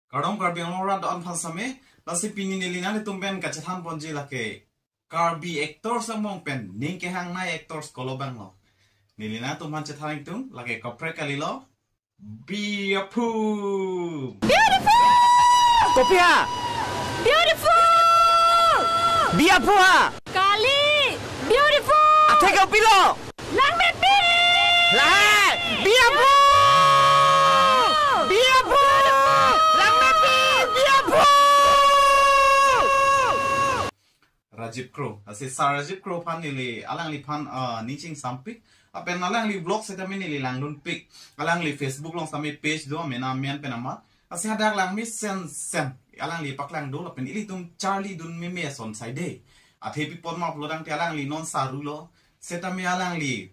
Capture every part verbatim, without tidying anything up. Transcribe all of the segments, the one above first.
Kardom Karbi Anglong arat do-an aphan sitame, lasi pini neli nanglitum pen kachethan ponji lake Karbi actors among pen ning kehangnei actors kolo abang lo. Neli nanglitum aphan chethan ingtung, lake kaprek kalilo, Biaphu. Beautiful! Kopi ha? Beautiful! Biaphu ha? Kali! Beautiful! Athe kopilo? Langmepik! Lahai! Biaphu! Biaphu! Langmepik! Biaphu! Rajiv Kro. Lasi Sir Rajiv Kro aphan neli alangliphan, ah, ning chingsampik. Lapen alangli vlog sitame neli langdunpik. Alangli Facebook along sitame page do, amen amen pen ama. Lasi hadak langmesen sen alangli paklang do, lapen ilitum charlidun meme ason saide. Athe pi apot ma pulotangte alangli non saru lo. Sitame alangli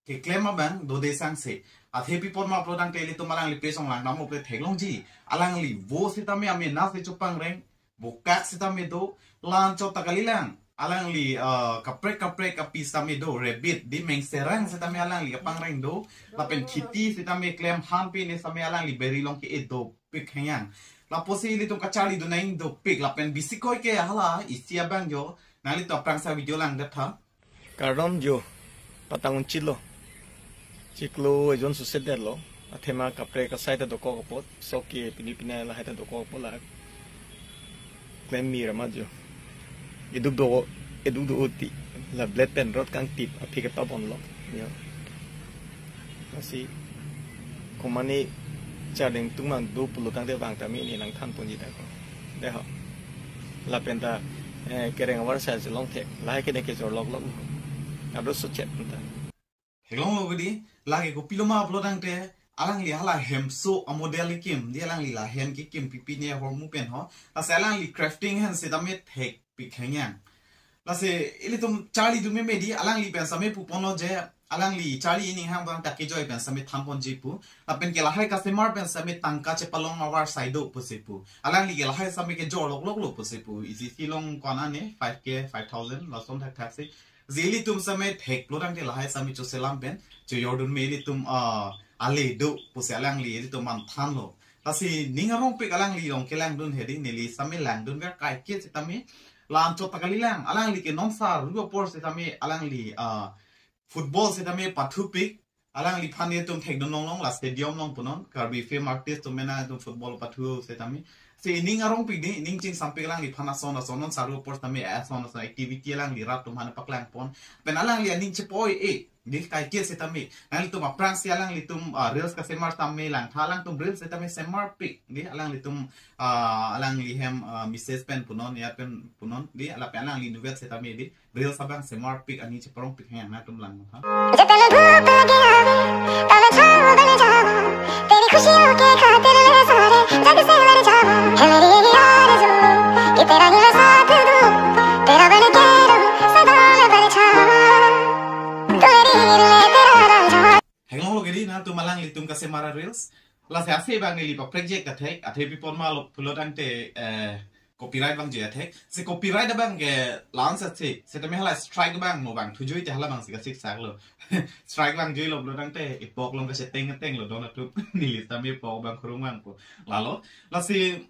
keklem abang dode sangse. Athe pi apot ma pulotangte ilitum alangli page along langdam ople theklongji. Alangli vo sitame amena si chopangreng. Vokak sitame do, la-anchot ta kalilang. Alangli, ah, kaprek kaprek api sitame do, rabbit, di mengserang sitame alangli kapangreng do, lapen khiti sitame klem han pine sitame alangli beri along ke-e dopik hengyang. Lapusi ilitum kacharlidun nang dopik, lapen bisikoi ke hala, isi abang jo, nanglitum aphrangsi video langdet tha. Kardom jo, patang unchit lo. Chiklo ejon susedet lo. Athema kaprek asai ta dokok apot. Sok ke pini pini lahai ta dokok apot la. Klem mir amat jo. Eduk do, eduk do uti. La blade pen rot kangtip, aphi ke tobon lo. Yo. Lasi, komane chardeng tung mang do pulotangte vang tame neli nangthan ponji ta ko. Dei ho. Lapen ta, eh, kereng avar sa si longthek. Lahai ke ne kejor lok lok. Ado suchet ta. Theklonglo gidi, lake kopilo ma pulotangte, alangli hala hemso amodel kekim, di alangli lahen kekim pipine ahormu pen ho. Lasi alangli crafting hen sitame thekpik hengyang. Lasi ilitum charlidun meme di, alangli pen sitame puponlo je, alangli charli ining hang bang ta kejoi pen sitame than ponji pu. Lapen ke lahai kasemar pen sitame tangka chepalong avar sai do pusi pu. Alangli ke lahai sitame kejor lok lok lo pusi pu. Isi silong kona ne five K, five thousand, lason thakthak si. Lasi ilitum sitame thek pulotangte lahai sitame choselam pen, chojordun me ilitum, ah, ale do pusi alangli ilitum manthanlo. Lasi ning arongpik alangli along kelangdun hedi, neli sitame langdunver kaike sitame, la-anchot ta kalilang, alangli ke non saru apor sitame alangli, ah, football sitame pathupik, alangliphan itum thekdun longlong la stadium along punon, Karbi film artist atum mena itum football pathu sitame. Si ining arongpik di, ining chingsampik alangliphan ason ason non saru apor sitame ason ason activity alangli rat atum aphan paklang pon. Pen alangli aning chepo-e, di kaike sitame. Nanglitum aphrangsi alanglitum, ah, reels kasemar tame langtha, alangtum reels sitame semarpik. Di alanglitum, ah, alangli hem, ah, message pen punon, ya pen punon. Di lapen alangli inutvet sitame di. Reels abang semarpik, aning cheparongpik hengyang, nangtum lang ha. जब पल धूप लगे आवे, तब मैं छाँव बन जाऊँ, तेरी खुशियों के खातिर मैं सारे जग से लड़ जाऊँ। है मेरी ये आरज़ू कि तेरा ही मैं साथ दूँ, तेरा बन के रहूँ सदा मैं परछावाँ। तू मेरी हीर, मैं तेरा Ranjha. Theklonglo gidi, nangtum alanglitum kasemar a-reels. Lasi ase abang neli paprekjek kathek, athe pi apot ma lo pulotangte, eh, copyright vangji athek. Si copyright abang ke la-an sat si, sitame hala strike abang mo vangthu jui te hala abang si kasik saklo. Strike vangjuilo pulotangte epok along kacheteng tenglo don atum, neli sitame epok abang kurung vangpo. Lalo, lasi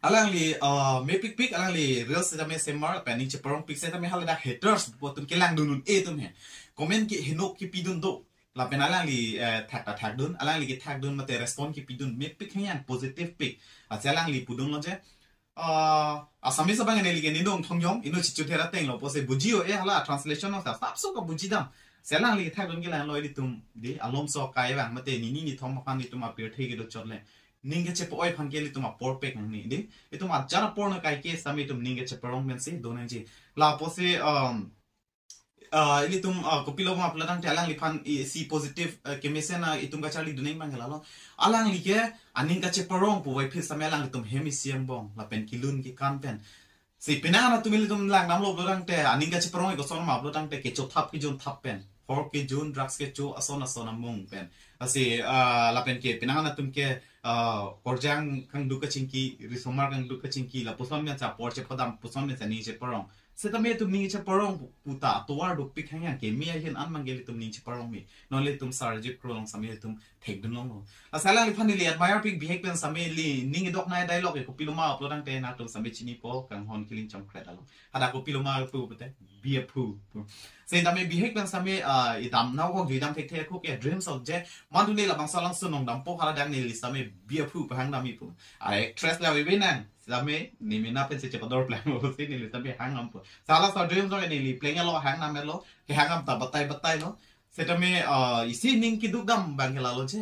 alangli, ah, mepikpik alangli reels sitame semar, pen aning cheparongpik sitame hala dak haters pu atum kelangdun un-e atum he. Comment ke henok kepidun do. Lapen alangli, eh, thak ta thakdun, alangli kethakdun mate respond kepidun mepik hengyang, positive pik. Lasi alangli pudunlo je, ah, Assamese abang neli ke nindong thongyong, inut chichuther atenglo pusi buji-o-e hala translation along sa sapso kabuji dam. Si alangli kethakdun ke langlo ilitum di, alomso akai abang mate nini nithom aphan itum apirthe kedo chot le. Ning kechepo-oi aphan ke ilitum aporpek nangne di. Itum ajar apor na kaike sitame itum ning kecheparong pensi do nangji. Lapusi, um, ah, ilitum, ah, kopilo ma pulotangte alangliphan isi positive, ah, kemesen, ah, itum kacharlidun nang abang ke lalo. Alangli ke aning kacheparong pu vaiphit sitame alanglitum hem isi angbong lapen kelun kekan pen. Si penang an atum ilitum langdamlo pulotangte, aning kacheparong ke koson ma pulotangte kechothap kejunthap pen. Hor kejun, drugs kecho, ason ason amung pen. Lasi, ah, lapen ke penang an atum ke, ah, korjang kangduk kachingki, risomar kangduk kachingki, lapuson pen sa apor chephodam, puson pen sa aning cheparong. Setame itum ning cheparong pu-, puta atovar dopik hang yang keme ahin an mangke ilitum ning cheparong me. Non ilitum Sir Rajiv Kro along setame ilitum thekdun longlo. Lasi alangliphan neli admire pik bihek pen setame ili ning idok nai dialogue e kopiloma pulo tangte nangtum setame chinipo kanghon kiling chomkret along. Hadak kopiloma pu pute, bi aphu. Setame bihek pen setame, ah, idam nau kok jui dam thekthe ako ke Dreams of Jay. Mantu ne labangso along sunong dampo hala dak neli setame bi aphu pahang dam ipu. A actress la wewe nang. Setame ne mena pen se chepador planglo si neli setame hang dampo. Hala sa Dreams of Jay neli plenglo hang damlo. Kehang dam ta batai batai lo. Setame, ah, isi ning kiduk dam abang ke lalo je.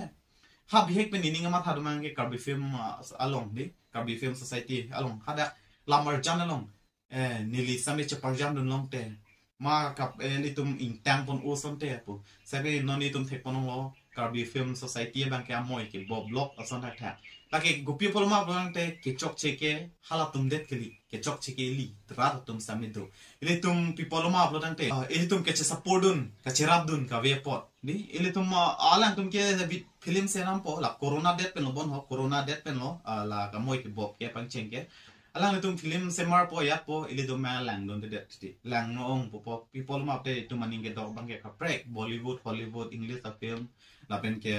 Ha bihek pen nening amat hadumang ke Karbi Film, ah, along di. Karbi Film Society along. Hadak lam arjan along. Eh, neli setame cheparjan dun longte. Ma kap, eh, ilitum ingtang pon o asonte apo. Setame non itum thek pon longlo Karbi Film Society abang ke amoi ke boblok ason thakthak. Lake kopi apotlo ma pulo tangte kechokche ke halatum det kali. Kechokche ke ili rat atum setame do. Ilitum pi apotlo ma pulo tangte, ah, ilitum keche support dun, kacherap dun kave apot. Di, ilitum, ah, alangtum ke bit film se nampo, la corona det pen lo bon ho, corona det pen lo, ah, la kamoi ke bob ke pangcheng ke. Alanglitum film semar po yat po, ilitum ma langdunde det ti. Lang no ong po po, pi apotlo ma te itum aning kedok abang ke kaprek, Bollywood, Hollywood, English a film, lapen ke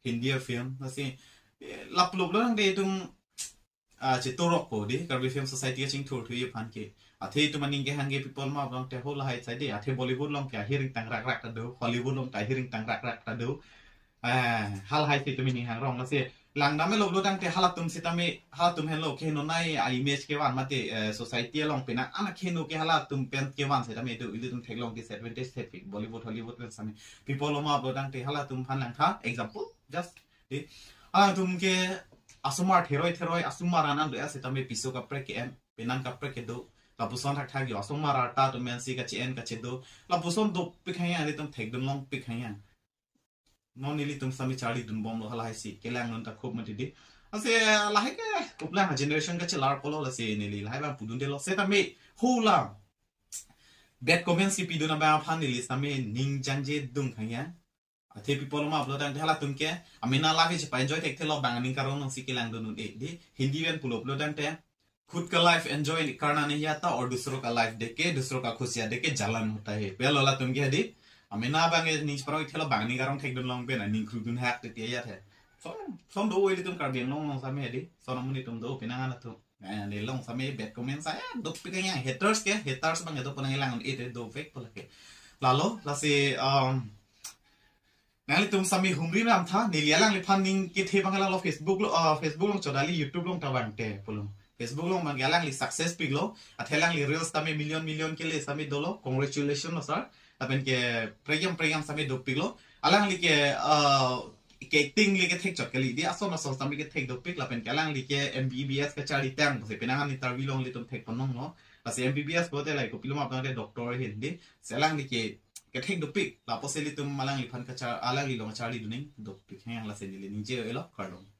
Hindi a film, lasi, eh, lap lup lo nang de itum, ah, chetorok po di, Karbi Film Society kachingthur thuji aphan ke. Athe itum aning kehang ke pi apotlo ma abang te ho lahai sai de, athe Bollywood along ke ahiring tang rak rak ta do, Hollywood along ta ahiring tang rak rak ta do. Eh, halahai si itum aning hangrong lasi. Langdam lo pulo tangte halatum setame, halatum henlo keheno nai a image kevan mate, eh, society along pena anak heno ke halatum pen kevan setame do, ilitum theklong disadvantage thepik Bollywood, Hollywood pen setame. Pi apotlo ma pulo tangte halatum aphan langtha, example, just, di. Alangtum ke asomar theroi theroi, asomar an an do ya setame piso kaprek ke-en, penan kaprek kedo. Lapuson thakthak yo, asomar arta atum pensi kache-en kachedo. Lapuson dopik hang yang, ilitum thekdun longpik hang yang. Non ilitum setame charlidun bomlo halahai si, kelang non ta khup mati di. Lasi, lahai ke, uplang generation kachelar kolo lasi neli, lahai abang pudundelo. Setame, hula. Bad comments kipidun abang aphan neli setame ning jangje dung hang yang. Athe pi apotlo ma pulo tangte halatum ke, amena lake chepa enjoy thekthelo bang aning karong nangsi kelangdun un-e di. Hindi pen pulo pulo tangte, खुद का life enjoy करना नहीं आता और दूसरों का लाइफ देख के दूसरों का खुशियां देख के जलन होता है. Pi apotlo latum ke di. Amena abang ke ning cheparong thelo bang aning karong thekdun long pen aning krudun hak te tiya the. So, som do ilitum Karbi Anglong along setame di. So namun itum do pinangan atum. Eh, ne long setame bad comments saya dopik hang yang, haters ke, haters abang do ponang lang un-e te dovek po lake. Lalo, lasi, um, nanglitum setame humri ram tha, neli alangliphan ning kethe abang lalo Facebook lo, ah, Facebook along chodali YouTube along ta vangte pulo. Facebook along abang alangli success piklo, athe alangli reels setame million million kele setame dolo, congratulations lo sir. Lapen ke prekjam prekjam setame dopiklo. Alangli ke, ah, ke acting le kethek chot kali di, ason ason setame kethek dopik, lapen ke alangli ke M B B S kacharli tang, pusi pinangan interview along ilitum thek pon longlo. Lasi M B B S pulote lahai kopiloma abang te doctor ahin di. Si alangli ke kethek dopik, lapusi ilitum alangliphan kachar, alangli along charlidun ning dopik hang yang, lasi neli ningje-elo, kardom.